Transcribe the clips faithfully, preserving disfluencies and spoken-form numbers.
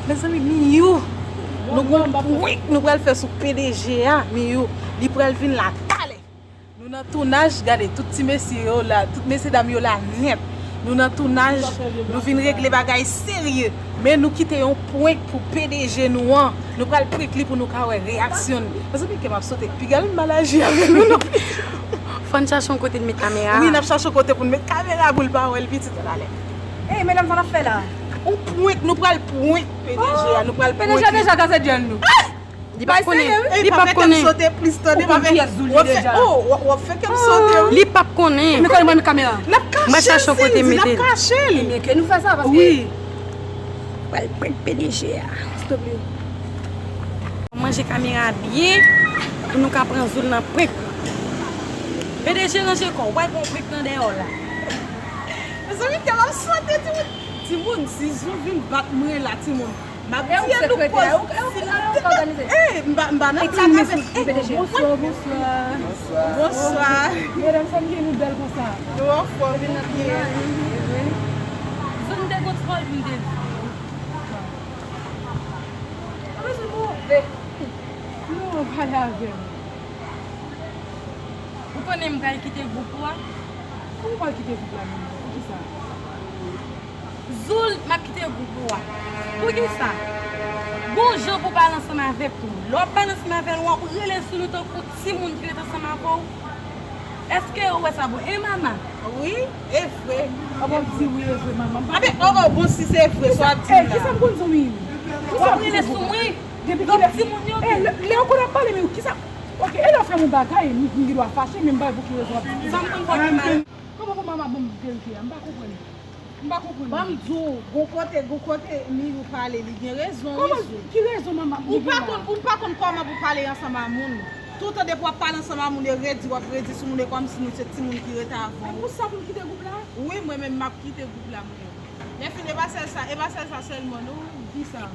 Mezanmi, Miyou, nou gon prank nou pral fè sou P D G a, Miyou. Li pral vin la talè. Nou nan tounaj, gade tout ti mesye yo la, tout mesye dam yo la nèt. Nou nan tounaj, nou vin regle bagay serye. Men nou kite yon prank pou P D G nou an. Nou pral prank li pou nou ka wè reyaksyon l. Mezanmi, kè m ap sote. Piga l mal aji avè nou non. Fò n chache yon kote n met kamera. Wi, n ap chache yon kote pou n met kamera pou l pa wè l pitit talè. Ey, medam, sa n ap fè la? On prank, nou pral prank P D G a, nou pral prank. P D G a deja kase djèl nou. Li p ap konnen. Li p ap konnen. Sote plis tande. Ou konn kiyès Zouli deja? Oh, w ap fè kè m sote wi. Li p ap konnen. Men konnen mwen kamera. N ap kache l, Cindy, n ap kache l. Ebyen ke nou fè sa paske. Wi. Pral prank P D G a. Stop li. Manje kamera byen pou nou ka pran Zoul nan prank. P D G ranje kò w, pral pran prank nan dèyè w la. Mezanmi, kè m ap sote timoun. Timoun, si Zoul vin bat mwen la, timoun. M ap di nou pòz. Eh, m pa, m pa nan blag avè l. Eh, P D G. Bonswa, bonswa. Bonswa. Medam, sa m gen nou bèl konsa. Nou anfòm, nou byen. Zòn de Gosport, m te di. Apa se move? Non, pale avè m. Ou konnen m pral kite gwoup ou a? Ou pral kite gwoup la menm? Poukisa? Zoul, m ap kite gwoup ou a. Poukisa? Gon jan pou pale ansanm avèk ou. Lè w ap pale ansanm avè l, w ap rele sou nou tankou timoun ki ret ansanm avè w. Èske ou wè sa bon? E mama? Wi, e vre. Apa w di wi, e vre, mama? Abe, oh, oh, bon, si se vre, sa w ap di la. Kisa m konn di w, wi? W ap rele sou mwen? Depi kilè? Donk, timoun yo. Eh, lè, lè w konn ap pale, men kisa? Ok, e lè w fè m yon bagay, m, m gen dwa fache, men m pa wè pou ki rezon w ap di sa. Sa m konn fè w ki mal? Kòman pou mama ban m verite a? M pa konprann. M pa konprann. Ban m di w, gon kote, gon kote Miyou pale, li gen rezon, wi. Kòman? Ki rezon, mama? Ou pa konn, ou pa konn kòman pou pale ansanm a moun. Toutan depi w ap pale ansanm a moun, e redi, w ap redi sou moun, e kòmsi nou se timoun ki rete avè w. E pou sa pou m kite gwoup la? Wi, mwen menm, m ap kite gwoup la, mwen menm. Lèfini, e pa sèl sa, e pa sèl sa sèlman, non. Kisa?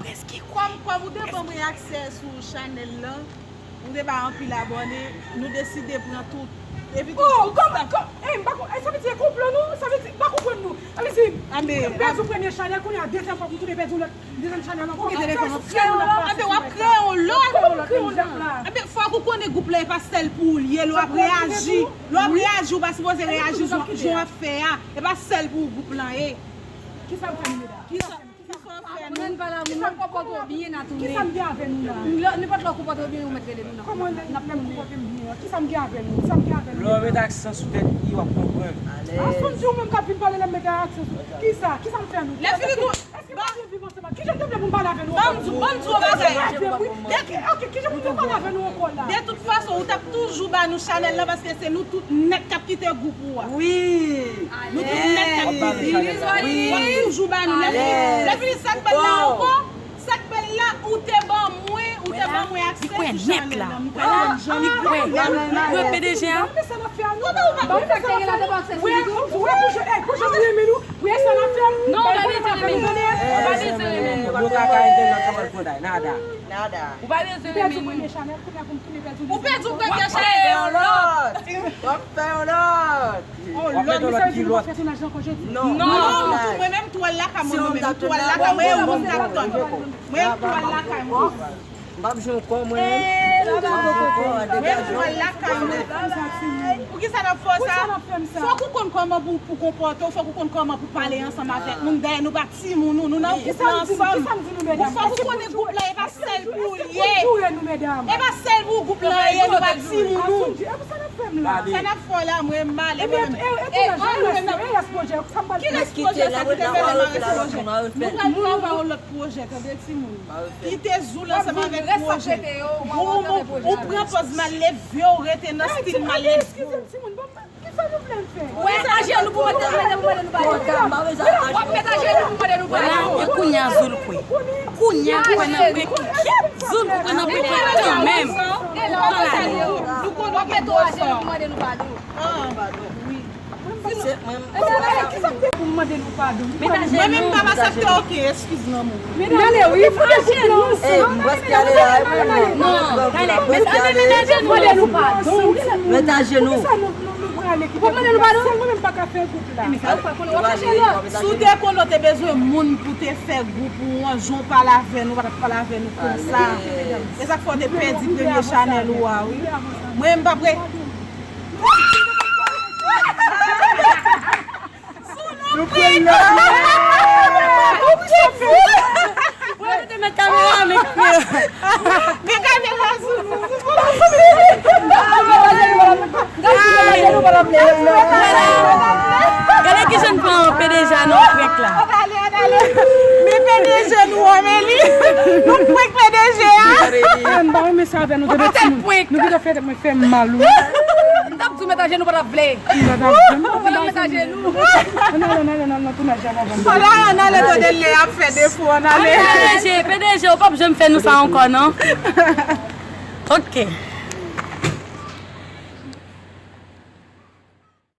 Kòm, kòm ou te ban mwen aksè sou chanèl lan, ou te bay anpil abòne, nou deside pran tout. Epi tout, oh, tout kòm, sa. Kòm, eh, m pa kon-, eh, sa vle di e konplo nou? Sa vle di, m pa konprann nou. Sa vle di, ah, men, m pèdi premye chanèl, kounye a dezyèm fwa pou m tounen pèdi lòt, dezyèm chanèl ankò. Ou gen telefòn, w ap kreye yon lòt. Abe, w ap kreye yon lòt. Kòman pou m kreye yon lòt la? Abe, fòk ou konnen gwoup la e pa sèl pou ou l ye, lè w ap reyaji. Lè w ap reyaji, ou pa sipoze reyaji jan, jan w ap fè a. E pa sèl pou ou gwoup lan ye. Kisa m fè nou, medam? Kisa? Aprann pale a moun, non, konpòte w byen, n a tounen. Kisa m gen avè nou la? Lè, nenpòt lè w konpòte w byen, ou mèt rele nou, n ap, n ap tounen. Kisa m gen avè nou? Kisa m gen avè nou? Lè w met aksan sou tèt li, w ap konprann. A, Sonji, ou menm k ap vin pale, lè m mete aksan sou. Kisa? Kisa m fè nou? Lèfini tou. Èske pa byen viv ansanm? Kijan m te vle pou m pale avè nou ankò? Ban m di, ban m di w yon bagay. Ok, kijan pou m te pale avè nou ankò la? De tout fason, ou t ap toujou ba nou chanèl lan, paske se nou tout nèt k ap kite gwoup ou a. Wi. Nou tout nèt k ap kite. Wi. W ap toujou ba nou. Lèfini, lèfini, sa k bèl la ankò? Sa k bèl la, ou te ban mwen, ou te ban mwen aksè sou chanèl lan. M pa konn jan li kwè. Li kwè P D G a. Kòman ou pa konn sa n ap fè a nou? Wi, wi, wi, pou jan, ey, pou jan ou renmen nou. Wi, sa n ap fè a nou. Non, ou pa bezwen renmen nou. Ou pa bezwen renmen nou. Yo ka ka ede nan travay konday, nada. Nada. Ou pa bezwen renmen nou. Ou pèdi w premye chanèl, kounye a pou m tounen pèdi w dezyèm. Ou pèdi w premye chanèl. W ap fè yon lòt. W ap fè yon lòt. Oh, lòt, men sa vle di nou pa fè tounaj la ankò jodi? Non. Non, non, mwen menm tou al lakay mwen, mwen menm tou al lakay mwen, e ou m t ap tann. Mwen tou al lakay mwen. M p ap jwenn kò mwen. Mwen tou al lakay mwen. Poukisa n ap fè w sa? Fòk ou konn kòman pou, pou konpòte w, fòk ou konn kòman pou pale ansanm avèk moun. Dayè nou pa timoun, nou, nou nan gwoup la ansanm. Fòk ou konnen gwoup la, e pa sèl pou ou l ye. E pa sèl pou gwoup lan ye, nou pa timoun nou. Sa n ap fè w la, mwen mal, e mwen menm. E, e, e, e, ki rès pwojè? Ki rès pwojè sa ki te fè lè m arete pwojè? Nou pral travay yon lòt pwojè, tande timoun. Kite Zoul ansanm avèk pwojè. Ou, ou, ou pran pòz mal, leve w rete nan stil mal, leve w. Ki sa nou vle l fè? Ou met ajenou pou mande, mande nou pa di. W ap met ajenou pou mande nou pa di. E kounye a Zoul kwè. Kounye a kwè nan prank. Zoul ou kwè nan prank kanmenm. W ap met ajenou pou mande nou padon. Pou mande nou padon. Mwen menm m pa aksepte okenn eskiz nan men w. Gade, wi, fout de gwoup lan ansanm. Mwen prèske ale la, mwen menm. Mwen prèske ale. Mete ajenou, mande nou padon. Mete ajenou. Ou pa mande nou padon? Sèl mwen menm pa ka fè gwoup la. Si w te konnen w te bezwen moun pou te fè gwoup ou an, jan w pale avè nou, w pa t ap pale avè nou konsa. E sa k fè w te pèdi premye chanèl ou a, wi. Mwen, m p ap re- Nou pran lòt. Ou pran fou. Ou te met kamera, men. Men kamera sou nou. Gade ki jan nou pran P D G a nan prank la. Men P D G nou an, men li. Nou prank P D G a. M pa renmen sa avè nou, nou te met timoun. Nou te fè mwen fè mal, wi. M t ap di w met ajenou, pa t ap vle. Ou pa t ap vle. Ou pa t ap met ajenou. Ann ale, ann ale nan, nan tounaj la, papa. Ann ale, ann ale, tande lè ap fè defo, ann ale. P D G, P D G, ou p ap janm fè nou sa ankò, non? Ok.